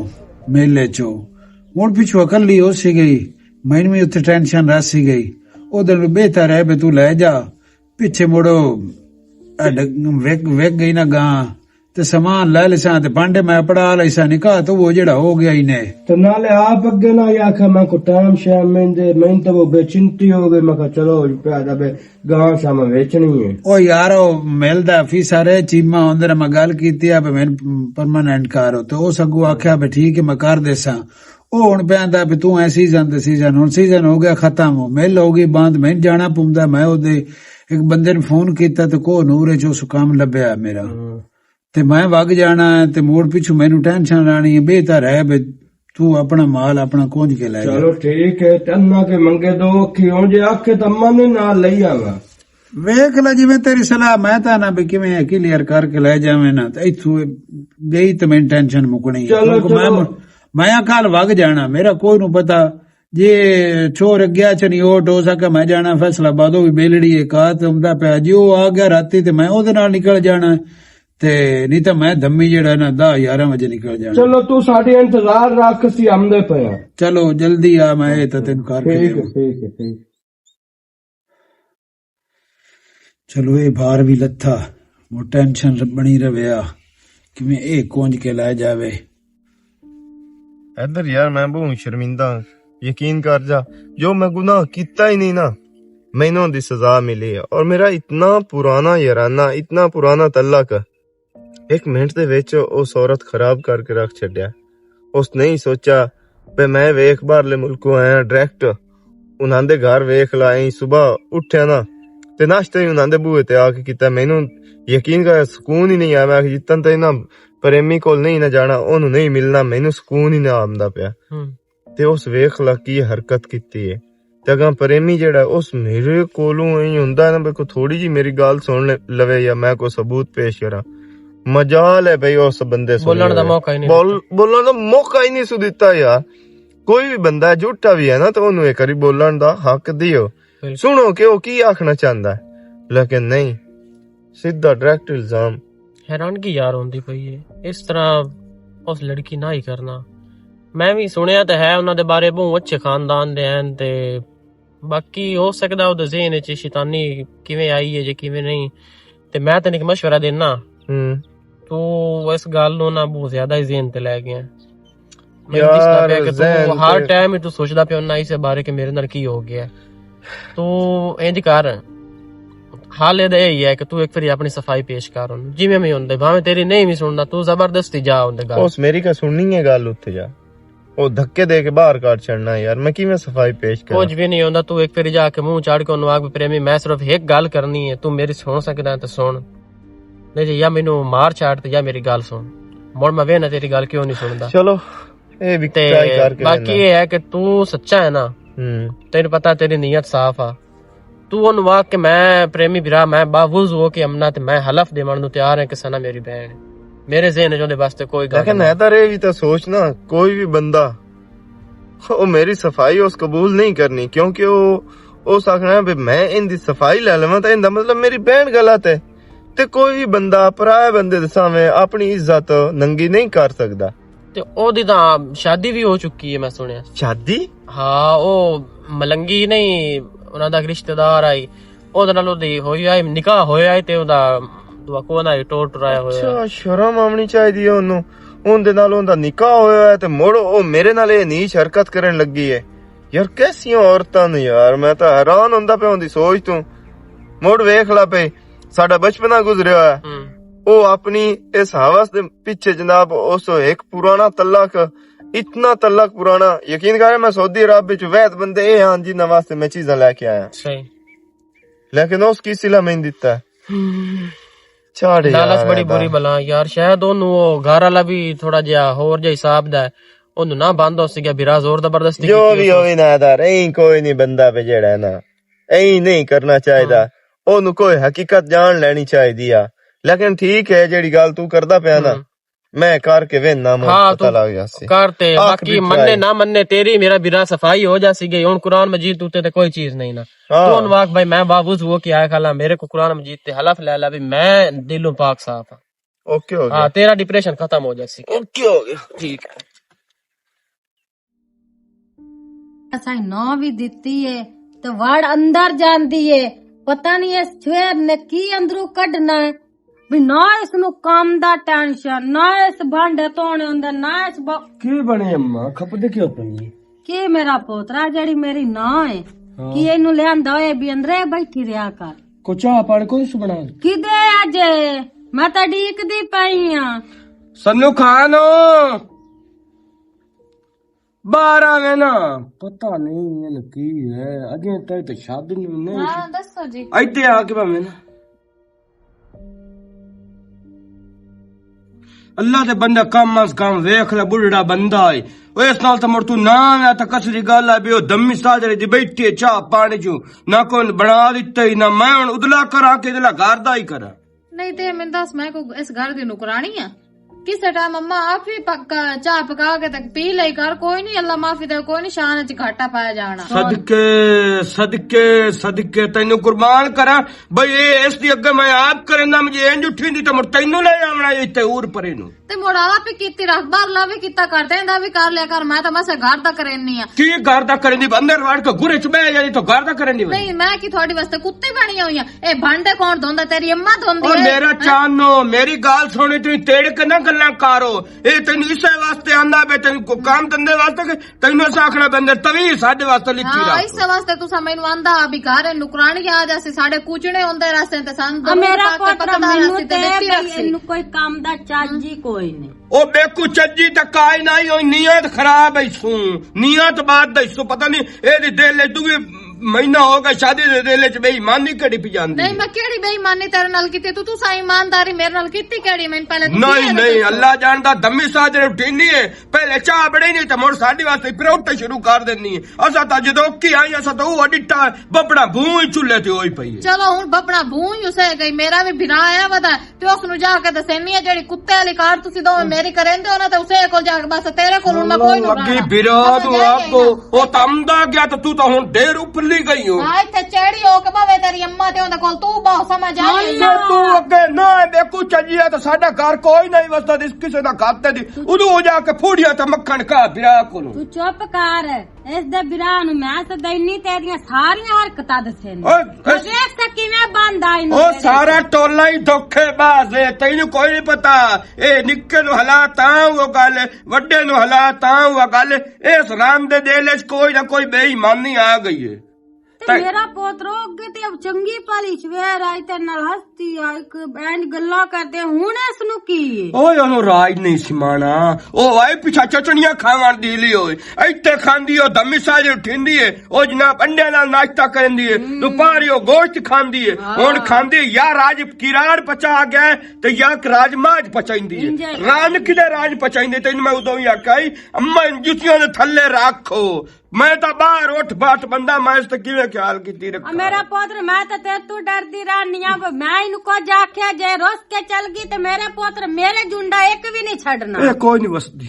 مل چو۔ ہن پچھو اکلی ہو سی گئی، مینوں بھی اتھے ٹینشن رہ سی گئی۔ او دن بہتر ہے بھی تو لے جا، پچھے مڑو، اے ڈ-، وک، وک گئی نا گاں، تے سامان لے لیساں تے پانڈے میں پڑھا لیساں نکاح، تے وہ جڑا ہو گیا ہی نے۔ تے نالے آپ اگے نہ آکھیا، میں کو ٹائم شام میں دے، میں تے وہ بے چنتی ہو گئی، میں کہا چلو پیدا بے گاں شام ویچنی ہے۔ او یار، او مل دا آفیسر ہے، چیما اندر میں گل کیتی ہے، بھی میں پرماننٹ کر ہو، تے او سگو آکھیا بھی ٹھیک ہے، میں کر دیساں۔ او ہن پہ آندا بھی تو اے سیزن تے سیزن، ہن سیزن ہو گیا ختم، ہو مل ہو گئی بند، میں جانا پوندا۔ میں او دے ایک بندے نے فون کیتا تے کو نور وچ اس کام لبیا میرا۔ تے میں وگ جانا ہے، تے موڑ پچھو مینوں ٹینشن لانی ہے، بہتر ہے بھی تو اپنا مال اپنا کونج کے لے جا۔ چلو ٹھیک ہے، تے اما کے منگے دو اکھی ہون جے آکھے تے اما نے نال لئی آواں۔ ویکھ لے جویں تیری صلاح، میں تاں نہ بھی کیویں ہے کلیئر کر کے لے جاویں نا، تے ایتھوں گئی تے میں ٹینشن مکنی ہے۔ چلو، کیونکہ میں چلو۔ میں کل وگ جانا، میرا کوئی نو پتا۔ جے چھوڑ گیا چنی اوٹ ہو سکا، میں جانا فیصل آباد، وہ بھی بیلڑی ایک آ تے عمدہ پیا۔ جے وہ آ گیا راتی تے میں او دے نال نکل جانا ہے۔ تے نہیں تے میں دمی جڑا نا دہ یارہ وجے نکل جانا۔ چلو تو ساڈی انتظار رکھ، اسی آمدے پئے ہاں۔ چلو جلدی آ، میں اے تے تینوں کر کے ٹھیک ہے، دیواں۔ ٹھیک ہے، ٹھیک۔ چلو اے بھار بھی لتھا، وہ ٹینشن بنی رہیا کہ میں اے کونج کے لے جاوے۔ حیدر یار، میں بہت شرمندہ ہاں۔ یقین کر جا، جو میں گناہ کیتا ہی نہیں نا، مینوں دی سزا ملی ہے۔ اور میرا اتنا پرانا یارانہ، اتنا پرانا تعلق، ایک منٹ دے وچ او صورت خراب کر کے رکھ چھڈیا۔ اس نہیں سوچا پہ میں ویکھ باہرلے ملکوں آیا ڈائریکٹ انہاں دے گھر ویکھ لائی۔ صبح اٹھیا نا تے ناشتہ ہی انہاں دے بوئے تے آ کے کیتا۔ مینوں یقین کر سکون ہی نہیں آیا۔ میں آکھیا جتن تے انہاں پریمی کول نہیں نہ جانا، اونوں نہیں ملنا، مینوں سکون ہی نہ آندا پیا۔ تے اس ویکھ لا کی حرکت کیتی ہے۔ تے اگاں پریمی جیڑا ہے، اس میرے کولوں ایں ہوندا ہے نا، بھئی کوئی تھوڑی جی میری گل سن لے-، لوے یا میں کوئی ثبوت پیش کراں۔ مجال ہے بھئی اس بندے سنی بولن دا ہوئے۔ موقع ہی نہیں بول-، دتا۔ بولن دا موقع ہی نہیں سو دتا یار۔ کوئی بھی بندہ جھوٹا بھی ہے نا، تو انہوں ایک واری بولن دا حق دیو۔ بالکل۔ سنو کہ وہ کی آکھنا چاہندا ہے۔ لیکن نہیں، سیدھا ڈائریکٹ الزام۔ حیرانگی یار ہوندی پئی ہے، اس طرح اس لڑکی نہ ہی کرنا۔ میں بھی سنیا تے ہے انہاں دے بارے، بہت اچھے خاندان دے ہیں تے باقی ہو سکدا او دے ذہن وچ شیطانی کیویں آئی ہے جے کیویں نہیں۔ تے میں تینوں ایک مشورہ دینا، ہوں۔ تو اس گل نوں نہ بہت زیادہ ہی ذہن تے لے گیا۔ میں یار، دسدا پیا کہ تو ذہن ہر تے ٹائم ہی تو سوچدا پیا ہونا اس بارے کہ میرے نال کی ہو گیا۔ تو انج کر، حال اے دا اے ہی ہے کہ تو ایک فری اپنی صفائی پیش کر ہن، جویں میں ہوندے، بھاویں تیری نہیں بھی سننا، تو زبردستی جا ہوندے گل۔ اس میری کا سننی ہے گل اتھے جا۔ او دھکے دے کے باہر کاٹ چھڑنا یار، میں کیویں صفائی پیش کراں؟ کچھ بھی نہیں ہوندا، تو ایک فری جا کے منہ چاڑ کے انہوں آگ بھی پریمی، میں صرف ایک گل کرنی ہے، تو میری سن سکدا ہے تو سن، نہیں جی یا مینوں مار چھاڑ تے یا میری گل سن۔ مڑ میں وینا تیری گل کیوں نہیں سندا۔ چلو، اے بھی تے ٹرائی کر کے باقی وینا۔ اے ہے کہ تو سچا ہے نا، ہوں۔ تینوں پتہ تیری نیت صاف آ۔ تو انہوں آکھ کہ میں پریمی بھرا، میں باوضو ہو کے امنا تے میں حلف دیوان نوں تیار ہاں کہ سنا میری بہن۔ میرے ذہن وچ اوندے واسطے کوئی گل لیکن نہیں۔ حیدر، اے بھی تے سوچ نا، کوئی بھی بندہ او میری صفائی اس قبول نہیں کرنی، کیونکہ او، اس آکھنا ہے بھی میں ان دی صفائی لے لواں تے ان دا مطلب میری بہن غلط ہے۔ تے کوئی بھی بندہ پرائے بندے دے سامنے اپنی عزت ننگی نہیں کر سکدا۔ تے او دی تاں شادی بھی ہو چکی ہے، میں سنیا۔ شادی؟ ہاں، او ملنگی نہیں، انہاں دا رشتہ دار آئی، او دے نال او دی ہوئی آئی، نکاح ہویا ہے تے او دا دعا کو نہ ٹور ٹرایا ہویا ہے۔ اچھا، شرم آونی چاہیدی ہے اونوں۔ اون دے نال اون دا نکاح ہویا ہے تے مڑ او میرے نال اے نیچ حرکت کرن لگی ہے۔ یار، کیسیاں عورتاں نے یار، میں تاں حیران ہوندا پیا اون دی سوچ توں۔ مڑ ویکھ لا پے، ساڈا بچپنا گزریا ہویا ہے۔ ہوں۔ او اپنی اس ہوس دے پیچھے جناب، اس ایک پرانا تعلق، اتنا تعلق پرانا، یقین کر میں سعودی عرب وچ وید بندے اے ہن جنہاں واسطے میں چیزاں لے کے آیا۔ صحیح۔ لیکن اس کی صلہ میں نہیں دتا۔ ہم۔ چھاڑ لالچ یار، بڑی اے بری بلا یار، شاید اونوں او گھر والا بھی تھوڑا جہا ہور جہا حساب دا ہے، اونوں نہ بند ہو سکیا، بھرا زور زبردستی جو کیتی بھی اس ہووی نا یار، ایں کوئی نہیں بندہ پہ جیڑا ہے نا، ایں نہیں کرنا چاہیدا۔ ہاں۔ اونوں کوئی حقیقت جان لینی چاہیدی آ۔ لیکن ٹھیک ہے، جیڑی گل تو کردا پیا نا، ہاں۔ میں کر کے وینا، مجھے ہاں، پتہ تو لگ جاسی۔ کر تے، آخری باقی مننے ٹرائی۔ نہ مننے، تیری میرا برا صفائی ہو جاسی گئی۔ ہن قرآن مجید تے تے کوئی چیز نہیں نا۔ ہاں۔ تو ہن واق بھائی، میں باوز ہو کے آیا کھلا، میرے کو قرآن مجید تے حلف لے لا بھی میں دلوں پاک صاف ہاں۔ اوکے ہو گیا۔ ہاں، تیرا ڈپریشن ختم ہو جاسی۔ اوکے ہو گیا، ٹھیک ہے۔ اساں نہ وی دتی ہے تے وڑ اندر جاندی ہے۔ پتہ نہیں اس شہر نے کی اندروں کڈنا ہے۔ بھی نہ اس نو کام دا ٹینشن، نہ اس بھانڈے تونے ہوندے، نہ اس ب- کی بنے اماں؟ کھپدے کیوں پئی ہے؟ کی میرا پوترا جڑی میری نہ ہے، ہاں۔ کی اینو لیاندا ہوئے بھی اندرے بیٹھی رہیا کر؟ کو چاہ پانی کوئی سو بنا؟ کدے اجے؟ میں تاں ڈیکدی پئی ہاں۔ سنو خان، باہر آویں نا، پتہ نہیں اینو کی ہے، اجے تاں تے شادی نہیں ہوئی۔ ہاں، دسو جی۔ ایتھے آ کے بھاویں نا۔ اللہ دے بندہ، کم از کم ویکھ لے، بڈھڑا بندہ ہے۔ او اس نال تے مڑ تو نہ آویں، تے کسری گل ہے، بھی او دمی ساجرے دی بیٹھی ہے، چاہ پانی چوں نہ کوئی بنا دتا ہی، نہ میں ہن ادلا کراں کہ ادلا گھر دا ہی کراں۔ نہیں تے میں دس، میں کو اس گھر دی نوکرانی آ؟ کسے ٹائم اماں آپ ہی پکا، چاہ پکا کے تے پی لئی کر، کوئی نہیں، اللہ معافی دے، کوئی نہیں، شان وچ گھاٹا پایا جانا۔ صدقے، صدقے، صدقے، تینوں قربان کراں۔ بھئی، اے اس دی اگے میں آپ کرنا، مجھے انج اٹھیندی تے مڑ تینوں لے آونا اے تے اور پرے نوں۔ تے مڑ آپ ہی کیتی رکھ، باہر لاوے کیتا کر، تیندا بھی کر لیا کر، میں تاں بس گھر دا کرنی آ۔ کی گھر دا کرنی؟ اندر وڑ کے گھر چ بہ جانی تو گھر دا کرنی۔ نہیں، میں کی تھوڑی واسطے کتے بنی ہوئی آں؟ اے بھانڈے کون دھوندا؟ تیری اماں دھوندی او ہے۔ میرا چانو، میری گل سنی، تیں تیڑ کے نہ گلاں کرو۔ اے تینوں اسے واسطے آندا پے، تینوں کو کام دھندے واسطے کہ تینوں اساں آکھنا بندے توی ساڈے واسطے لکھی ہاں، رکھ۔ اس واسطے تساں مینوں آندا بھی گھر نوکرانی آ جاسی، ساڈے کوچنے ہوندے رہسے تے سانوں آ میرا پتر، مینوں تے بھئی اینوں کوئی کام دا چاج ہی کوئی نہیں۔ او بے کو چجی تے کائی نہ ہوئی، نیت خراب ہے سوں، نیت بات دا سوں، پتہ نہیں اے دی دل وچ دووی مہینہ ہو گیا شادی دے، دل وچ بے ایمانی کڑی پی جاندی نہیں، ہے۔ میں کیڑی بے ایمانی تیرے نال کیتی؟ تو تساں ایمانداری میرے نال کیتی کیڑی؟ میں پہلے تو نہیں، یہ نہیں، دسو۔ اللہ جاندا، دمی ساجرے اٹھینی ہے، پہلے چاہ بڑے نہیں تے مڑ ساڈی واسطے پروٹے شروع کر دینی ہے۔ اسا تا جدوں کی آئی، اسا تا او ڈٹا بپڑا بھوں ہی چولہے تے ہوئی پئی ہے۔ چلو ہن بپڑا بھوں ہی اسے گئی، میرا بھی بھرا آیا ودا۔ تے اس نوں جا کے دسینی ہے، جیڑی کتے والی کار تسی دوویں میری کریندے ہو نا، تے اسے کول جا کے بس تیرے کول ہن میں کوئی نوں لگی بھرا۔ تو آپ کو، او تمدا گیا تے تو تاں ہن ڈھیر اپرلی گئی ہو۔ ہاں، ایتھے چیڑی ہو کے بھاوے تیری اماں تے اوندے کول تو باہو سمجھ آئی۔ تے تو اگے نہ دیکھو چجیا تے ساڈا گھر کوئی نہیں وسدا، اس کسے دا گھر تے دی۔ ادو ہو جا کے پھوڑیا تے مکھن کا بھرا کولوں۔ تو چپ کر۔ اس دے بھرا نوں میں سدائنی، تیریاں ساریاں حرکتاں دسینی۔ او، او، میں ویکھ تے کیویں بند آئی نوں او تیرے سارا تے۔ ٹولا ہی دھوکے باز ہے، تینوں کوئی نہیں پتا۔ اے نکے نوں حالات تاں وہ گل ہے، وڈے نوں حالات تاں وہ گل ہے۔ اس رام دے دل وچ کوئی نہ کوئی بے ایمانی آ گئی ہے۔ تے تے میرا پوترو اگے تے اب چنگی پالی شویر آئی تے نال ہستی آئی، ایک اینڈ گلا کردے، ہن اس نوں کی ہے؟ اوئے، اونوں راج نہیں سمانا۔ او آئے پچھا چٹنیاں کھاون دی لی ہوئے۔ ایتھے کھاندی او دمی ساجے اٹھیندی ہے۔ او جناب انڈے نال ناشتہ کریندی ہے۔ ہم۔ دوپہری او گوشت کھاندی ہے۔ ہاں۔ ہن کھاندی یا راج کیراڑ پچا گیا ہے تے یا راج ماج پچائندی ہے۔ انجے۔ ران کدے راج پچائندی؟ تینوں میں ادوں ہی آکھیا ای، اماں ان جتیاں دے تھلے رکھو۔ میں تاں باہر اٹھ باٹ بندہ، میں اس تے کیویں خیال کیتی رکھاں؟ آ میرا پتر، میں تاں تیرے تو ڈردی رہنی آں، پر میں اینوں کچھ آکھیا، جے رس کے چل گئی تے میرے پتر میرے جنڈا ایک وی نہیں چھڈنا۔ اے کوئی نہیں وسدی،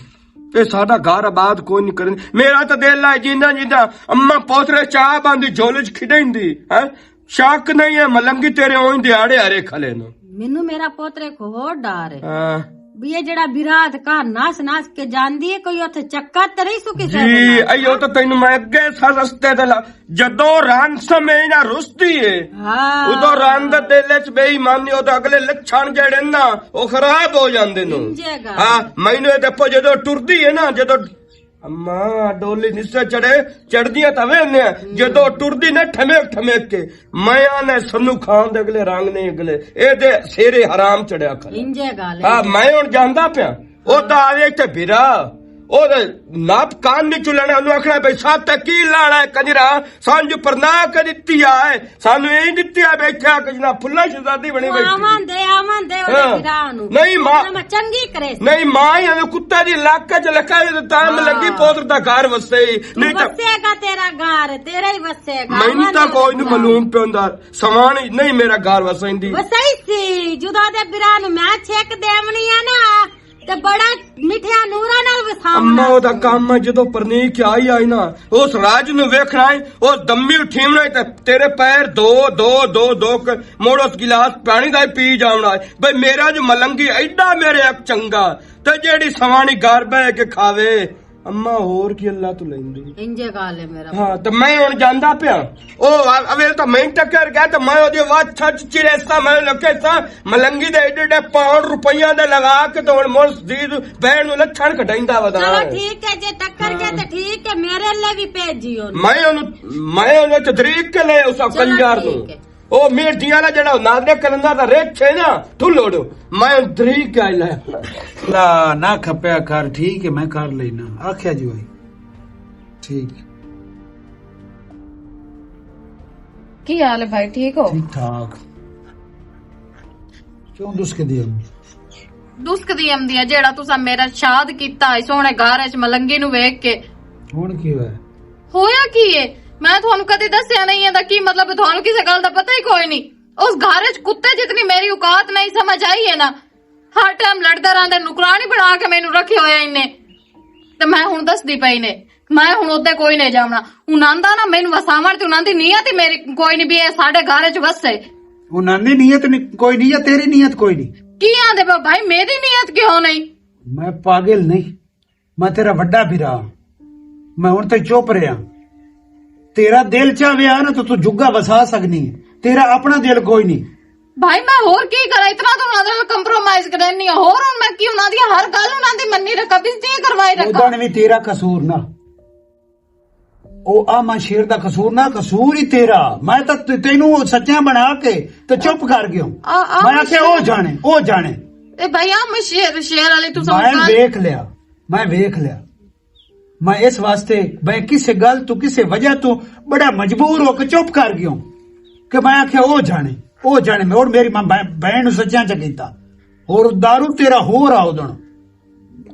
اے ساڈا گھر آباد کوئی نہیں کرن۔ میرا تاں دل ہے جیندا جیندا اماں پوترے چاہ باندی جھولے چ کھڈیندی، ہیں؟ شک نہیں ہے، ملنگی تیرے اونج دیہاڑے ہرے کھلے نو۔ مینوں میرا پوتر ایک ہور ڈر ہے۔ ہاں۔ بھی یہ جڑا برات کا نس نس کے جاندی ہے، کوئی اوتھے چکر تے نہیں سو کسے جی، دے نال؟ ایو تو تینوں میں اگے سا رستے تے لا-، جدوں رن سمے نہ رستی ہے، ہاں۔ ادوں رن دے دل وچ بے ایمانی، او تے اگلے لچھن جڑے نا، او خراب ہو جاندے نو۔ انجے گا۔ ہاں، مینوں اے تے پو جدوں ٹردی ہے نا، جدوں اماں، ڈولی نسے چڑھے، چڑھدیاں تاں ویندے آں۔ جدوں ٹردی نہ ٹھمیک ٹھمیک کے، میں آنا سنو خان دے اگلے رنگ نہیں اگلے، اے دے سیرے حرام چڑھیا کھڑے۔ انجے گالے۔ ہاں، میں ہن جاندا پیا۔ او تاں آوے تے بھرا، او دے ناپ کان نہیں چلنا، انہوں آکھنا بھئی ساتھ تے کی لانا ہے کنجرا، سانجو پرنا کے دتی آئے۔ سانو اے دتی آ بیٹھا کہ جناب پھلاں شہزادی بنی بیٹھی۔ آون دے، آون دے، ہاں۔ نہیں، ماں، چنگی کرے سی۔ نہیں، ماں، یہ کتے دی لک چ لکا ہے، تے تاں لگی پوتر دا گھر وسے ہی۔ نہیں تاں وسے گا تیرا گھر، تیرا ہی وسے گا۔ مینوں تاں کوئی نہیں معلوم پیا ہوندا۔ سوان نہیں میرا گھر وسیندی۔ وسائی سی، جدا دے برا نو میں چھک دیونی آ نا۔ تے بڑا مٹھیا نوراں نال وساونا۔ اما، او دا کم ہے، جدوں پرنیک آئی آئی نا، اس راج نوں ویکھنا ہے، او دمی اٹھیونا ہے تے تیرے پیر دو، دو، دو، دو کے مڑ اس گلاس پانی دا ہی پی جاونا ہے۔ بھئی، میرا جو ملنگی ایڈا میرے اک چنگا، تے جیڑی سوانی گھر بہ کے کھاوے۔ اما، ہور کی اللہ تو لیندی؟ انجے گال ہے میرا۔ ہاں، تے میں ہن جاندا پیا۔ او، اویل تاں میں ٹکر گیا، تے میں اودی آواز چھچ چریساں، میں لکھے ساں، ملنگی دے ایڈے ایڈے پاؤنڈ روپیاں دے لگا کے تے ہن ملس دی بہن نوں لچھن کڈائیندا ودا۔ چلو ٹھیک ہے، جے ٹکر گیا تے ٹھیک ہے، میرے لے بھی بھیجیو۔ میں اونوں، میں اونوں تدریک کے لے اس چلو کنجر نوں۔ ٹھیک ہے۔ او میر جیاں والا جڑا نادرے کلندر دا رچ ہے نا، تو لوڑو۔ میں اونوں تدریک کے لے۔ لا، نہ کھپیا کر، ٹھیک ہے، میں کر لینا۔ آکھیا جی بھائی۔ ٹھیک۔ کی حال ہے بھائی، ٹھیک ہو؟ ٹھیک ٹھاک۔ کیوں دس کے دیا؟ دس کے دی آمدی ہے، جیڑا تساں میرا شاد کیتا ہے سوہنے گھر وچ ملنگی نوں ویکھ کے۔ ہن کی ہویا؟ ہویا کی ہے؟ میں تھانوں کدی دسیا نہیں ہے، دا کی مطلب؟ تھانوں کسے گل دا پتہ ہی کوئی نہیں۔ اس گھر وچ کتے جتنی میری اوقات نہیں، سمجھ آئی ہے نا؟ ہر ٹائم لڑدا رہندا، نکرانی بنا کے مینوں رکھیا ہویا انہیں۔ تے میں ہن دسدی پئی نے، میں ہن اوتے کوئی نہیں جاونا۔ انہاں دا نا مینوں وساوݨ تے انہاں دی نیت ہی میری کوئی نہیں، بھی اے ساڈے گھر وچ وسے۔ انہاں دی نیت نہیں، کوئی نہیں، یا تیری نیت کوئی نہیں؟ کی آندے پئے بھائی، میری نیت کیوں نہیں؟ میں پاگل نہیں، میں تیرا وڈا بھرا ہاں۔ میں ہن تک چپ رہیا۔ تیرا دل چاہے آ نا تو تو جگہ وسا سکنی ہے، تیرا اپنا دل کوئی نہیں۔ بھائی، میں ہور کی کراں؟ اتنا تو انہاں دے نال کمپرومائز کرنی آ۔ ہور ہن میں کی، انہاں دی ہر گل انہاں دی مننی رکھاں، بزتی کروائی رکھاں۔ اودن وی تیرا قصور نہ۔ او آ میں شیر دا قصور نہ، قصور ہی تیرا۔ میں تاں تے-، تینوں سچیاں بنا کے تے چپ کر گیا۔ آ، آ میں میں آکھیا، "او شیر جانے، او جانے۔" اے بھائی، آ میں شیر، شیر والی تساں میں گل ویکھ لیا، میں ویکھ لیا۔ میں اس واسطے، میں کسے گل تو، کسے وجہ تو بڑا مجبور ہو کے چپ کر گیا ہوں کہ میں آکھیا، "او جانے، او جانے۔" میں، اور میری ماں بہ-، بہن نوں سچیاں چا کیتا۔ اور دارو تیرا ہو رہا اودن۔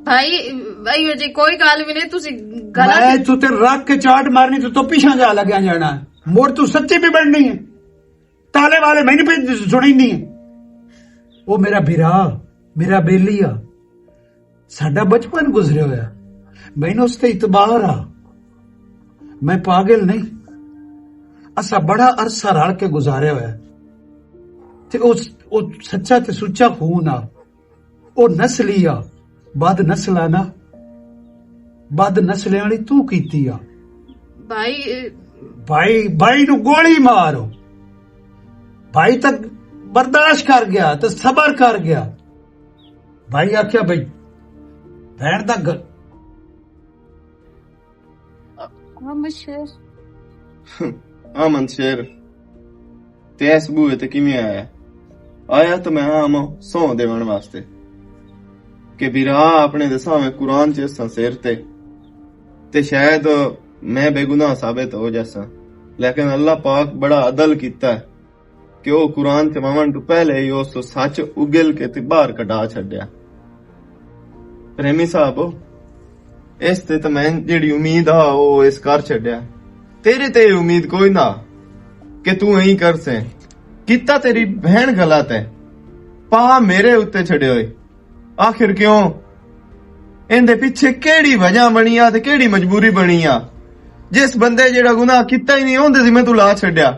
بھائی، بھائی جی، کوئی گل بھی نہیں، تسی غلط میں تو تے رکھ کے چاٹ مارنی، تو، تو پیچھے جا لگیا جانا ہے۔ مور تو سچی بھی بننی ہے۔ تالے والے میں نہیں پہ سنی نہیں ہے۔ وہ میرا بھرا، میرا بیلی آ۔ ساڈا بچپن گزریا ہویا، مینوں اس تے اعتبار آ۔ میں پاگل نہیں، اسا بڑا عرصہ رل کے گزاریا ہویا۔ تے او، او سچا تے سچا خون آ، او نسلی آ، بد نسل آ نا، بد نسلیں والی تو کیتی آ۔ بھائی، بھائی، بھائی نو گولی مارو۔ بھائی تک برداشت کر گیا، تے صبر کر گیا۔ بھائی آکھیا، "بھائی، بہن دا گ-" آمد شیر۔ آمد شیر، تے اس بوئے تے کیویں آیا؟ آیا تے میں آم سو دیون واسطے کہ بھرا اپنے دے سامنے قرآن چ اساں سر تے، تے شاید میں بے گناہ ثابت ہو جاساں، لیکن اللہ پاک بڑا عدل کیتا ہے۔ کہ او قرآن چواون تو پہلے ہی اس سچ اگل کے تے باہر کڈا چھڈیا۔ پریمی صاحب، اس تے تے میں جیڑی امید آ، او اس کر چھڈیا۔ تیرے تے یہ امید کوئی نہ کہ تو ایہی کر سیں۔ کیتا تیری بہن غلط ہے، پا میرے اُتے چھڈے ہوئے۔ آخر کیوں؟ ایندے پیچھے کیڑی وجہ بنی آ تے کیڑی مجبوری بنی آ؟ جس بندے جیڑا گناہ کیتا ہی نہیں، اوندے ذمہ تو لا چھڈیا۔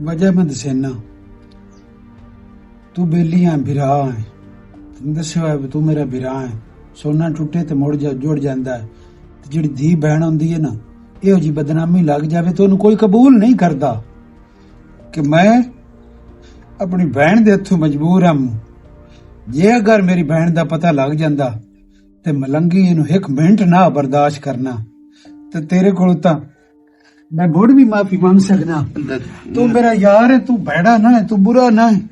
وجہ میں دسینا۔ تو بیلی آ، بھرا آ۔ تینوں دسیا ہویا بھی تو میرا بھرا آ۔ سونا ٹوٹے تے مڑ جا-، جڑ جاندا ہے۔ تے جیڑی دھی بہن ہوندی ہے نا، ایہو جی بدنامی لگ جاوے تے اونوں کوئی قبول نہیں کردا۔ کہ میں اپنی بہن دے ہتھوں مجبور ہاں۔ جے اگر میری بہن دا پتہ لگ جاندا تے ملنگی اینوں ہک منٹ نہ برداشت کرنا، تے تیرے کول تاں میں مڑ بھی معافی منگ سکنا۔ تو میرا یار ہے، تو بھڑا نہ ہے، تو برا نہ ہے۔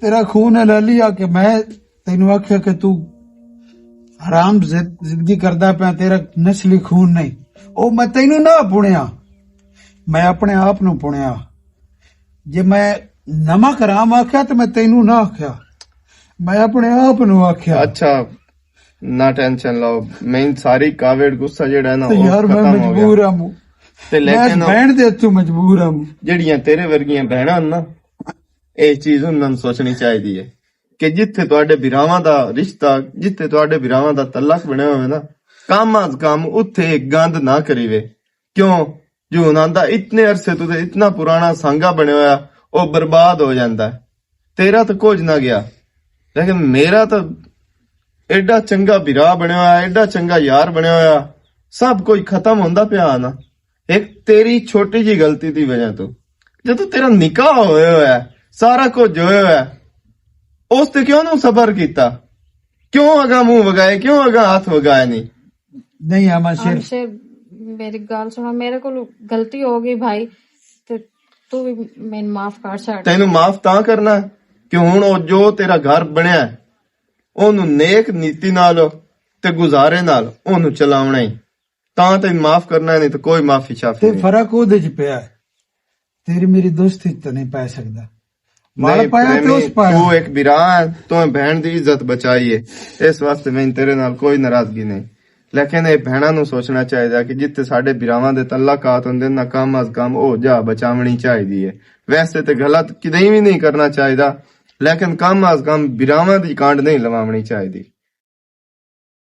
تیرا خون حلالی آ کہ میں تینوں آکھیا کہ تو حرام زد-، زندگی کردا پیا، تیرا نسلی خون نہیں۔ او میں تینوں نہ پُنیا، میں اپنے آپ نوں پُنیا۔ جے میں نواں کرام آکھیا تے میں تینوں نہ آکھیا، میں اپنے آپ نوں آکھیا۔ اچھا، نہ ٹینشن لو، میں ساری کاوڑ غصہ جڑا ہے نا، تے او یار، میں ختم ہو گیا۔ مجبور ہاں۔ تے میں لیکن بہن دے ہتھوں مجبور ہاں۔ جڑیاں تیرے ورگیاں بہناں ہن نا، اے چیز انہاں نوں سوچنی چاہیدی ہے۔ کہ جتھے تہاڈے بھراواں دا رشتہ، جتھے تہاڈے بھراواں دا تعلق بنیا ہوئے نا، کم از کم اتھے گند نہ کریوے۔ کیوں؟ جو انہاں دا اتنے عرصے تو تے اتنا پرانا سانگا بنیا ہویا، او برباد ہو جاندا ہے۔ تیرا تو کچھ نہ گیا، لیکن میرا تو ایڈا چنگا بھرا بنیا ہویا، ایڈا چنگا یار بنیا ہویا، سب کچھ ختم ہوندا پیا نا، ایک تیری چھوٹی جی غلطی دی وجہ تو۔ جدوں تیرا نکاح ہویا ہویا ہے، سارا کچھ ہویا ہویا ہے، اس تے کیوں نہ صبر کیتا؟ کیوں اگاں منہ وگائے، کیوں اگاں ہاتھ وگائے نہیں؟ نہیں، احمد شیر۔ احمد شیر، میری گل سنو، میرے کول غلطی ہو گئی بھائی، تے تو بھی مینوں معاف کر چھڈ۔ تینوں معاف تاں کرنا ہے کہ ہن او جو تیرا گھر بنیا ہے، اونوں نیک نیتی نال تے گزارے نال اونوں چلاونا ہی۔ تاں تے معاف کرنا ہے، نہیں تے کوئی معافی شافی تے نہیں۔ فرق اودے چ پیا ہے، تیری میری دوستی چ تے نہیں پے سکدا۔ وال نہیں، پایا تے پریمی، اس پایا۔ تو ایک برا ہے، تو بہن دی عزت بچائی ہے، اس واسطے میں تیرے نال کوئی ناراضگی نہیں۔ لیکن اے بہناں نوں سوچنا چاہیدا کہ جتھے ساڈے بھراواں دے تعلقات ہوندے نا، کم از کم او جا بچاونی چاہیدی ہے۔ ویسے تے غلط کدی وی نہیں کرنا چاہیدا، لیکن کم از کم بھراواں دی کانڈ نہیں لواونی چاہیدی۔